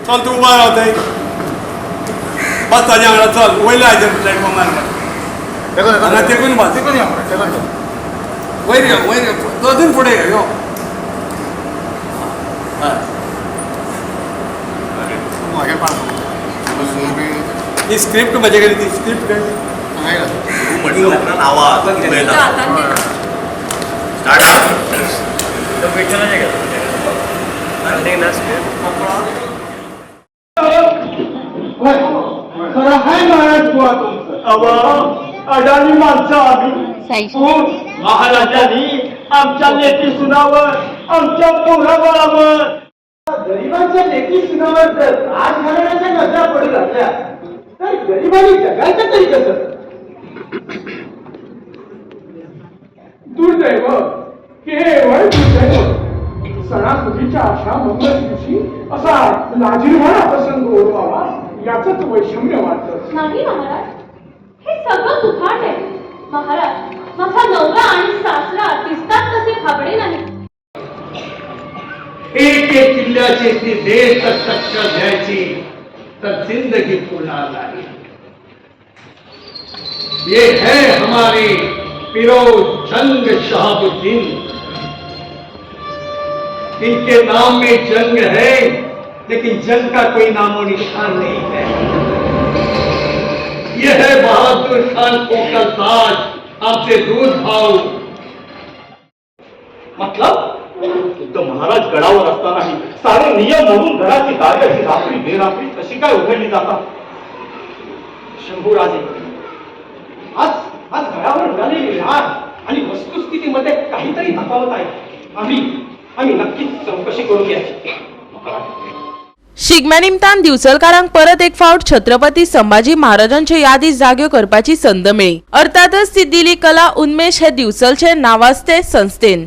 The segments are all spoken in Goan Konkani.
चल तूं उबो राव थंय, बस ताज्या वांगडा चल, वयल्या हाजेर प्लॅटफॉर्मार हांगा तेकून बस, वयर यो, वयर यो, तो अजून फुडें यो, यो. ही स्क्रिप्ट म्हजे कडेन, ती स्क्रिप्ट तूं म्हटलं उपरांत आवाज उलयता. स्टार्ट. खरं हाय महाराज बुवा तुमचं. अवा अडाणी माणसं आम्ही. पण महाराजांनी आमच्या लेकी सुनावर, आमच्या पोराबाळावर, गरिबांच्या लेकी सुनावर जर राजघराण्याच्या नजरा पडू लागल्या तर गरिबांनी जगायचं तरी कसं? दुर्दैव, केवळ दुर्दैव. सणासुदीच्या अशा मंगल दिवशी असा लाजीरवाणा प्रसंग ओढवावा याच वैषम्य वाटतं. नाही महाराज, हे सगळं तुफाट आहे. महाराज, माझा नवरा आणि सासरा दिसतात तसे फाबडे नाही. एक एक किल्ल्याची ती देश तर टक्कर घ्यायची तर जिंदगी पुरणार नाही. ये है हमारे फिरोज जंग शहाबुद्दीन. इनके नाम में जंग है लेकिन जंग का कोई नामो निशान नहीं है. ये है बहादुर खान कोकल ताज, आपसे दूर भाव. मतलब तर महाराज गडावर असतानाही सारे नियम मोडून गडाची दारे अशी रात्री बेरात्री कशी काय उघडली जातात? शंभूराजे, आज आज गडावर मिळालेली राग आणि वस्तुस्थितीमध्ये काहीतरी तफावत आहे. आम्ही आम्ही नक्कीच चौकशी करून घ्यायची. शिगम्या निमतान दिवचलकारांक परत एक फावट छत्रपती संभाजी महाराजांच्यो यादी जाग्यो करपाची संद मेळ्ळी. अर्थातच ती दिली कला उन्मेष हे दिवचलचे नावाजते संस्थेन.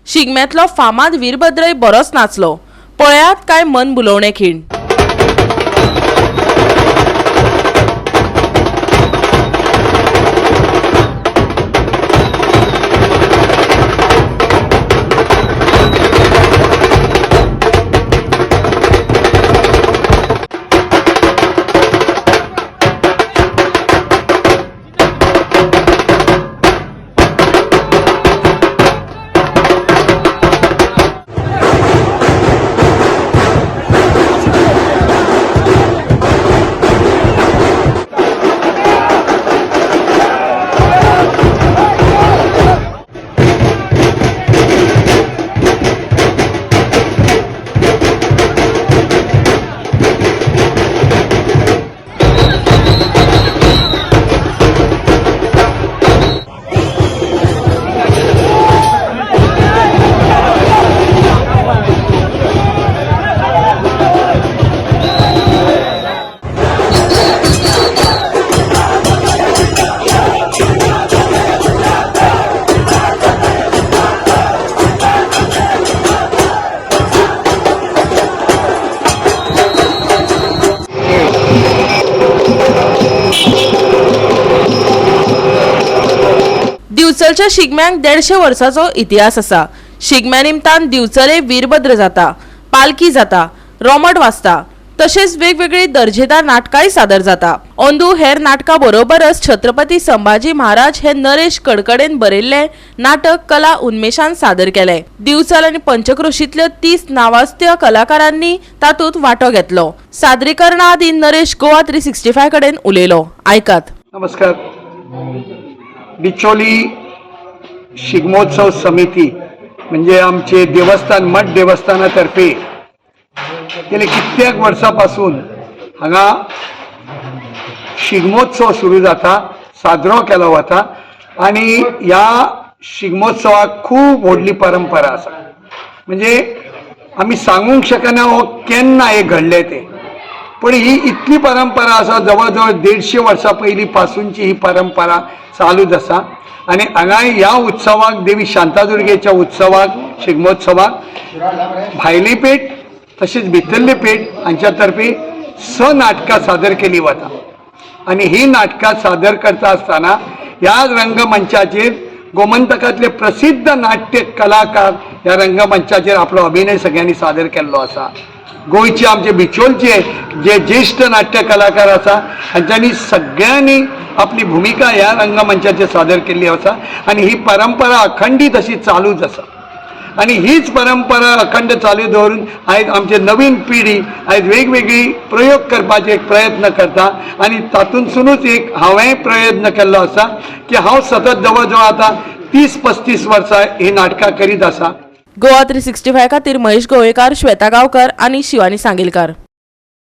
शिगम्यांतलो फामाद वीरभद्रय बरोच नाचलो. पळयात काय मन भुलोवणे खीण. दिवचलच्या शिगम्यांक 150 वर्साचो इतिहास आसा. शिगम्या निमतान दिवचले वीरभद्र जाता, पालखी जाता, रोमट वाजता, तशेंच वेगवेगळी दर्जेदार नाटकांय सादर जाता. अंदू हेर नाटकां बरोबरच छत्रपती संभाजी महाराज हे नरेश कडकडेन बरयल्लें नाटक कला उन्मेषान सादर केलें. दिवचल आनी पंचक्रोशींतल्यो 30 नावाजत्या कलाकारांनी तातूंत वांटो घेतलो. सादरीकरणा आदीं नरेश गोवा 365 कडेन उलयलो. आयकात. नमस्कार. बिचोली शिगमोत्सव समिती म्हणजे आमचे देवस्थान मठ देवस्थाना तर्फे गेले कित्येक वर्सां पासून हांगा शिगमोत्सव सुरू जाता, साजरो केलो वता आनी ह्या शिगमोत्सवाक खूब व्हडली परंपरा आसा. म्हणजे आमी सांगूंक शकना हो केन्ना हें घडलें तें, पण ही इतली परंपरा आसा, जवळ जवळ 150 वर्सां पयलीं पासूनची ही परंपरा चालूच आसा. आनी हांगा ह्या उत्सवाक, देवी शांतादुर्गेच्या उत्सवाक, शिगमोत्सवाक भायली पेठ तशीच भितरली पेठ हांच्या तर्फे 6 नाटकां सादर केली वता. आनी ही नाटकां सादर करता आसतना ह्या रंगमंचाचेर गोमंतकांतले प्रसिद्ध नाट्य कलाकार ह्या रंगमंचाचेर आपलो अभिनय सगळ्यांनी सादर केल्लो आसा. गोंयचे आमचे बिचोलचे जे ज्येश्ठ नाट्य कलाकार आसा हांच्यांनी सगळ्यांनी आपली भुमिका ह्या रंगमंचाचेर सादर केल्ली आसा आनी ही परंपरा अखंडीत अशी चालूच आसा. आनी हीच परंपरा अखंड चालू दवरून आयज आमचे नवीन पिढी आयज वेगवेगळी प्रयोग करपाचे एक प्रयत्न करता आनी तातूंतसुनूच एक हांवेंय प्रयत्न केल्लो आसा की हांव सतत जवळ जवळ आतां 30-35 वर्सां ही नाटकां करीत आसा. गोवा 365 खातीर महेश गोवेकार, श्वेता गांवकर आनी शिवानी सांगेलकार.